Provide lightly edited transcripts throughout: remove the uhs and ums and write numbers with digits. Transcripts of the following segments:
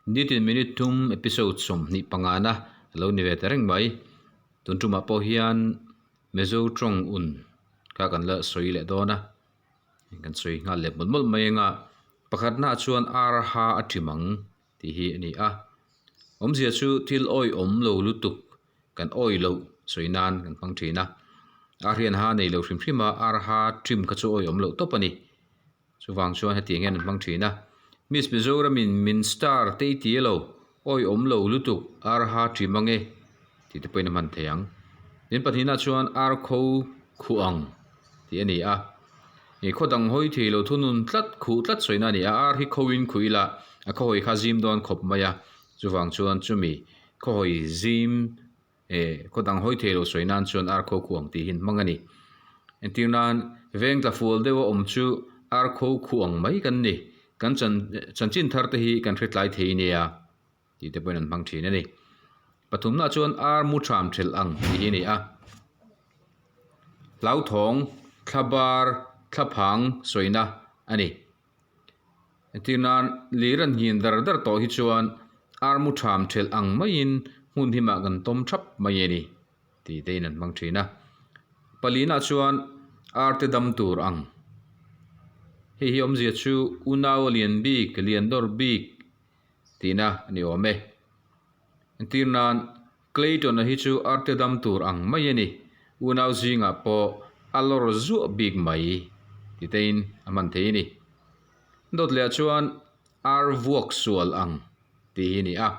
Nitin minute thum episode 25 na a lo ni ve ta reng mai. Tun tumah pawh hian Mizo tawng un kha kan la sawi leh dawn a, kan sawi nghal leh mawlh mawlh mai anga pakhatnaah chuan ar ha a ṭim ang tih hi a ni a. Awmzia chu thil awihawm lo lutuk kan awih loh sawi nan kan hmang thin a. Ar hian ha nei lo hrim hrim a, ar ha ṭim kha chu awihawm loh tawp a ni. Chuvang chuan hetiang hian an hmang thin a. Miss Mizoramin min star te i ti elo, awihawm lo lutuk ar ha ṭim ange tih te pawhin a hman thei ang. Tin pahnihna chuan ar kho khuh ang tih a ni a. Ih khaw dang hawi thei lo thunun tlat khuh tlat sawina a ni a, ar hi kho in khuh ila a khaw hawi kha zim dawn khawp mai a, chuvang chuan chumi khaw hawi zim eh khaw dang hawi thei lo sawi nan chuan ar kho khuh ang tih hi an hmang a ni. Entir nan veng tla fual deuh a awm chu ar kho khuh ang mai kan ni, kan chan chanchin thar te hi kan hre tlai thei nia. Tih te pawhin an hmang thin a ni. Pathumna chuan ar mu tham thelh ang tih hi a ni a. Hlauthawng, thlabar, thlaphang sawina a ni. Entir nan lir an nghin dar dar tawh hi chuan ar mu tham thelh ang maiin hmun himah kan tawm thap mai a ni tih te in an hmang thin a. Palina chuan ar te dam tur ang. Hei hi awmzia chu unau a lian bik, lian dawr bik tihna a ni awm e. Entir nan Clayton-a hi chu arte dam tur ang mai a ni, unau zingah pawh a lawr zuah bik mai ti tein a hman thei a ni. Dawt lehah chuan ar vuak sual ang tih hi a ni a.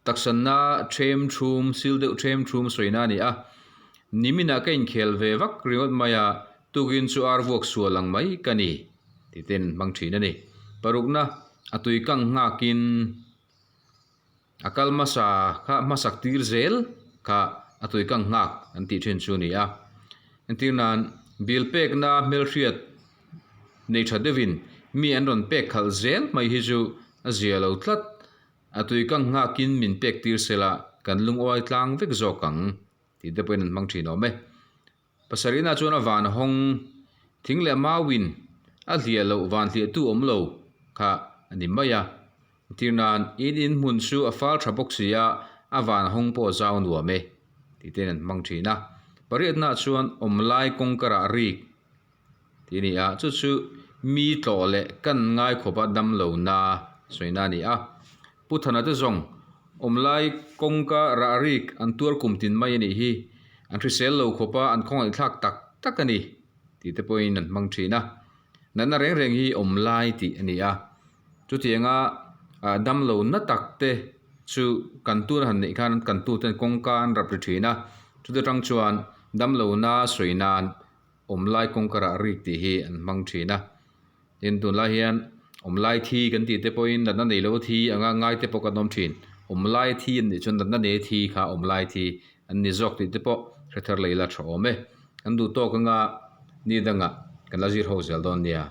Taksanna ṭhem ṭhum, sil deuh ṭhem ṭhum sawina a ni a. Niminah ka inkhel ve vak ringawt mai a, tukin chu ar vuak sual ang mai ka ni ti tein an hmang ṭhin a ni. Parukna, a tui kang nghakin. A kal hmasa kha hmasak tir zel kha a tui kang nghak an tih thin chu a ni a. Entir nan bill pekna hmelhriat nei tha deuhin mi an rawn pek khalh zel mai hi chu a zia lo tlat. A tui kang nghakin min pek tir sela kan lungawi tlang vek zawk ang tih te pawhin an hmang thin awm e. Pasarihna chuan a van hawng thing leh mauin a hliah loh van hliahtu awm lo kha a ni mai a. Tir nan in in hmun chu a fal tha bawk si a, a van hawng pawh a zau nuam e tih tein an hmang thin a. Pariatna chuan awm lai kawngkarah rik tih a ni a, chu chu mi tlawh leh kan ngai khawpa dam lo na sawina a ni a. Pu Thana te zawng awm lai kawngka rah rik an tuar kum tin mai a nih hi, an hrisel lo khawpa an khawngaihthlak tak tak a ni tih te pawhin an hmang thin a. Natna reng reng hi awm lai tih a ni a, chutianga dam lo na tak te chu kan tun a han neih khan kan tuten kawngka an rap ri thin a, chuta tang chuan dam lo na sawi nan awm lai kawngka rah rik tih hi an hmang thin a. Tin, tunlai hian awm lai thi kan tih te pawhin natna nei lo thi anga ngai te pawh kan awm thin. Awm lai thi an nih chuan natna nei thi kha awm lai thi an ni zawk tih te pawh hre thar leh ila tha awm e. Kan duh tawk anga ni dangah kan la zir ho zel dawn nia.